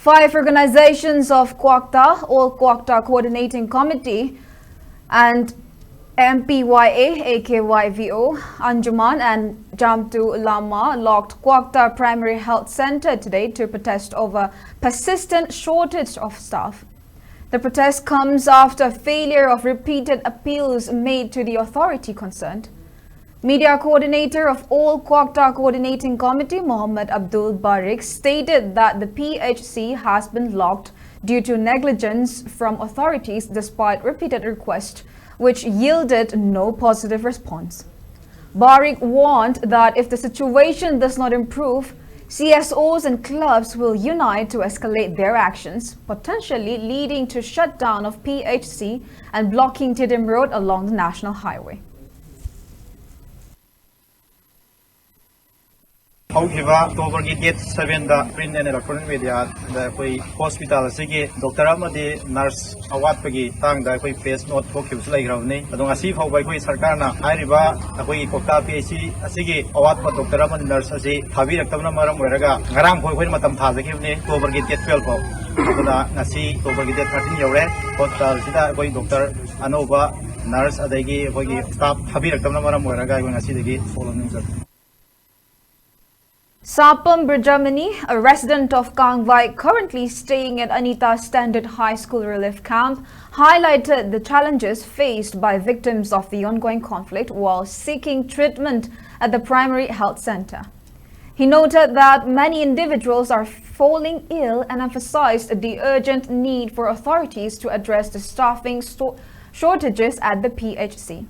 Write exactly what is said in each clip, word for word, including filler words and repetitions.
Five organizations of Kwakta, All Kwakta Coordinating Committee, and M P Y A, A K Y V O, Anjuman and Jamtu Lama locked Kwakta Primary Health Center today to protest over persistent shortage of staff. The protest comes after failure of repeated appeals made to the authority concerned. Media coordinator of All Kwakta Coordinating Committee, Mohammad Abdul Barik, stated that the P H C has been locked due to negligence from authorities despite repeated requests, which yielded no positive response. Barik warned that if the situation does not improve, C S Os and clubs will unite to escalate their actions, potentially leading to shutdown of P H C and blocking Tiddim Road along the National Highway. ꯍꯧꯈꯤꯕ ꯑꯣꯛꯇꯣꯕꯔꯒꯤ date ꯁꯚꯦꯟꯗ print and electronic ꯃꯦꯗꯤꯌꯥꯗ ꯑꯩꯈꯣꯏ hospital ꯑꯁꯤꯒꯤ doctor ꯑꯃꯗꯤ nurse ꯑꯋꯥꯠꯄꯒꯤ ꯃꯇꯥꯡꯗ ꯑꯩꯈꯣꯏ press note ꯊꯣꯛꯈꯤꯕꯁꯨ ꯂꯩꯈ꯭ꯔꯕꯅꯤ꯫ ꯑꯗꯣ ꯉꯁꯤ ꯐꯥꯎꯕ ꯑꯩꯈꯣꯏ ꯁꯔꯀꯥꯔꯅ ꯍꯥꯏꯔꯤꯕ ꯑꯩꯈꯣꯏꯒꯤ ꯀꯣꯛꯇꯥ ꯄꯤ ꯑꯩꯆ ꯁꯤ ꯑꯁꯤꯒꯤ ꯑꯋꯥꯠꯄ ꯗꯣꯛꯇꯔ ꯑꯃꯗꯤ ꯅꯔꯁ ꯑꯁꯤ ꯊꯥꯕꯤꯔꯛꯇꯕꯅ ꯃꯔꯝ ꯑꯣꯏꯔꯒ ꯉꯔꯥꯡ ꯐꯥꯎ ꯑꯩꯈꯣꯏꯅ ꯃꯇꯝ ꯊꯥꯖꯈꯤꯕꯅꯤ ꯑꯣꯛꯇꯣꯕꯔꯒꯤ ꯗꯦꯠ ꯇꯨꯋꯦꯜꯐ ꯐꯥꯎ꯫ ꯑꯗꯨꯅ ꯉꯁꯤ ꯑꯣꯛꯇꯣꯕꯔꯒꯤ ꯗꯦꯠ ꯊꯥꯔꯇꯤꯟ ꯌꯧꯔꯦ꯫ ꯍꯣꯁꯄꯤꯇꯥꯜꯁꯤꯗ ꯑꯩꯈꯣꯏ ꯗꯣꯛꯇꯔ ꯑꯅꯧꯕ ꯅꯔꯁ ꯑꯗꯒꯤ ꯑꯩꯈꯣꯏꯒꯤ ꯁ꯭ꯇꯥꯐ ꯊꯥꯕꯤꯔꯛꯇꯕꯅ ꯃꯔꯝ ꯑꯣꯏꯔꯒ ꯑꯩꯈꯣꯏ ꯉꯁꯤꯗꯒꯤ ꯁꯣꯛꯂꯣꯟ ꯅꯤꯡꯖꯔꯦ꯫ Sapam Brajamani, a resident of Kangvai, currently staying at Anita Standard High School Relief Camp, highlighted the challenges faced by victims of the ongoing conflict while seeking treatment at the Primary Health Center. He noted that many individuals are falling ill and emphasized the urgent need for authorities to address the staffing sto- shortages at the P H C.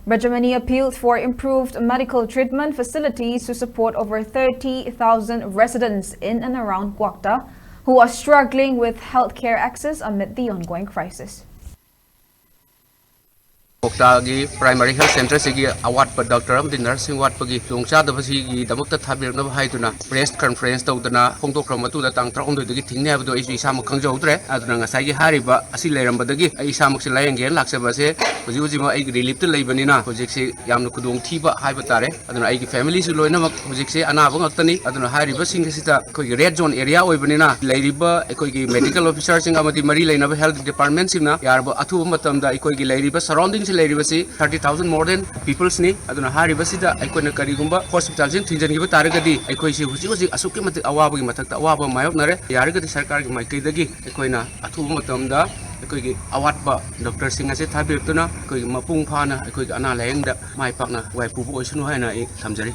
Brajamani appealed for improved medical treatment facilities to support over thirty thousand residents in and around Kwakta who are struggling with healthcare access amid the ongoing crisis. ꯀ꯭ꯋꯥꯛꯇꯥꯒꯤ primary health ꯁꯦꯟꯇꯔꯁꯤꯒꯤ ꯑꯋꯥꯠꯄ doctor ꯑꯃꯗꯤ ꯅꯔꯁꯁꯤꯡ ꯋꯥꯠꯄꯒꯤ ꯈꯨꯗꯣꯡꯆꯥꯗꯕꯁꯤꯒꯤ ꯗꯃꯛꯇ ꯊꯥꯕꯤꯔꯛꯅꯕ ꯍꯥꯏꯗꯨꯅ press conference ꯇꯧꯗꯅ ꯐꯣꯡꯗꯣꯛꯈ꯭ꯔꯕ ꯃꯇꯨꯡꯗ ꯇꯥꯡ ꯇꯔꯥꯍꯨꯝꯗꯣꯏꯗꯒꯤ ꯊꯤꯡꯅꯤ ꯍꯥꯏꯕꯗꯣ ꯑꯩꯁꯨ ꯏꯁꯥꯃꯛ ꯈꯪꯖꯍꯧꯗ꯭ꯔꯦ꯫ ꯑꯗꯨꯅ ꯉꯁꯥꯏꯒꯤ ꯍꯥꯏꯔꯤꯕ ꯑꯁꯤ ꯂꯩꯔꯝꯕꯗꯒꯤ ꯑꯩ ꯏꯁꯥꯃꯛꯁꯦ ꯂꯥꯌꯦꯡꯒꯦꯅ ꯂꯥꯛꯆꯕꯁꯦ ꯍꯧꯖꯤꯛ ꯍꯧꯖꯤꯛꯃꯛ ꯑꯩꯒꯤ ꯔꯤꯂꯤꯐꯇ ꯂꯩꯕꯅꯤꯅ ꯍꯧꯖꯤꯛꯁꯤ ꯌꯥꯝꯅ ꯈꯨꯗꯣꯡꯊꯤꯕ ꯍꯥꯏꯕ ꯇꯥꯔꯦ꯫ ꯑꯗꯨꯅ ꯑꯩꯒꯤ ꯐꯦꯃꯤꯂꯤꯁꯨ ꯂꯣꯏꯅꯃꯛ ꯍꯧꯖꯤꯛꯁꯦ ꯑꯅꯥꯕ ꯉꯥꯛꯇꯅꯤ꯫ ꯑꯗꯨꯅ ꯍꯥꯏꯔꯤꯕꯁꯤꯡ ꯑꯁꯤꯗ ꯑꯩꯈꯣꯏꯒꯤ ꯔꯦꯗ ꯖꯣꯟ ꯑꯦꯔꯤꯌꯥ ꯑꯣꯏꯕꯅꯤꯅ ꯂꯩꯔꯤꯕ ꯑꯩꯈꯣꯏꯒꯤ ꯃꯦꯗꯤꯀꯦꯜ ꯑꯣꯐꯤꯁꯥꯔꯁꯤꯡ ꯑꯃꯗꯤ ꯃꯔꯤ ꯂꯩꯅꯕ ꯍꯦꯜꯊ ꯗꯤꯄꯥꯔꯠꯃꯦꯟꯁꯤꯡꯅ ꯌꯥꯔꯕ ꯑꯊꯨꯕ ꯃꯇꯝꯗ ꯑꯩꯈꯣꯏꯒꯤ ꯂꯩꯔꯤꯕ ꯁꯔꯥꯎꯟꯗꯤꯡꯁꯤ ꯂꯩꯔꯤꯕꯁꯤ thirty thousand more than peoplesꯅꯤ꯫ ꯑꯗꯨꯅ ꯍꯥꯏꯔꯤꯕꯁꯤꯗ ꯑꯩꯈꯣꯏꯅ ꯀꯔꯤꯒꯨꯝꯕ ꯍꯣꯁꯄꯤꯇꯥꯜꯁꯤꯡ ꯊꯤꯡꯖꯤꯟꯈꯤꯕ ꯇꯥꯔꯒꯗꯤ ꯑꯩꯈꯣꯏꯁꯤ ꯍꯧꯖꯤꯛ ꯍꯧꯖꯤꯛ ꯑꯁꯨꯛꯀꯤ ꯃꯇꯤꯛ ꯑꯋꯥꯕꯒꯤ ꯃꯊꯛꯇ ꯑꯋꯥꯕ ꯃꯥꯌꯣꯛꯅꯔꯦ꯫ ꯌꯥꯔꯒꯗꯤ ꯁꯔꯀꯥꯔꯒꯤ ꯃꯥꯏꯀꯩꯗꯒꯤ ꯑꯩꯈꯣꯏꯅ ꯑꯊꯨꯕ ꯃꯇꯝꯗ ꯑꯩꯈꯣꯏꯒꯤ ꯑꯋꯥꯠꯄ ꯗꯣꯛꯇꯔꯁꯤꯡ ꯑꯁꯤ ꯊꯥꯕꯤꯔꯛꯇꯨꯅ ꯑꯩꯈꯣꯏꯒꯤ ꯃꯄꯨꯡ ꯐꯥꯅ ꯑꯩꯈꯣꯏꯒꯤ ꯑꯅꯥ ꯂꯥꯌꯦꯡꯗ ꯃꯥꯏ ꯄꯥꯛꯅ ꯋꯥꯏ ꯄꯨꯕ ꯑꯣꯏꯁꯅꯨ ꯍꯥꯏꯅ ꯑꯩ ꯊꯝꯖꯔꯤ꯫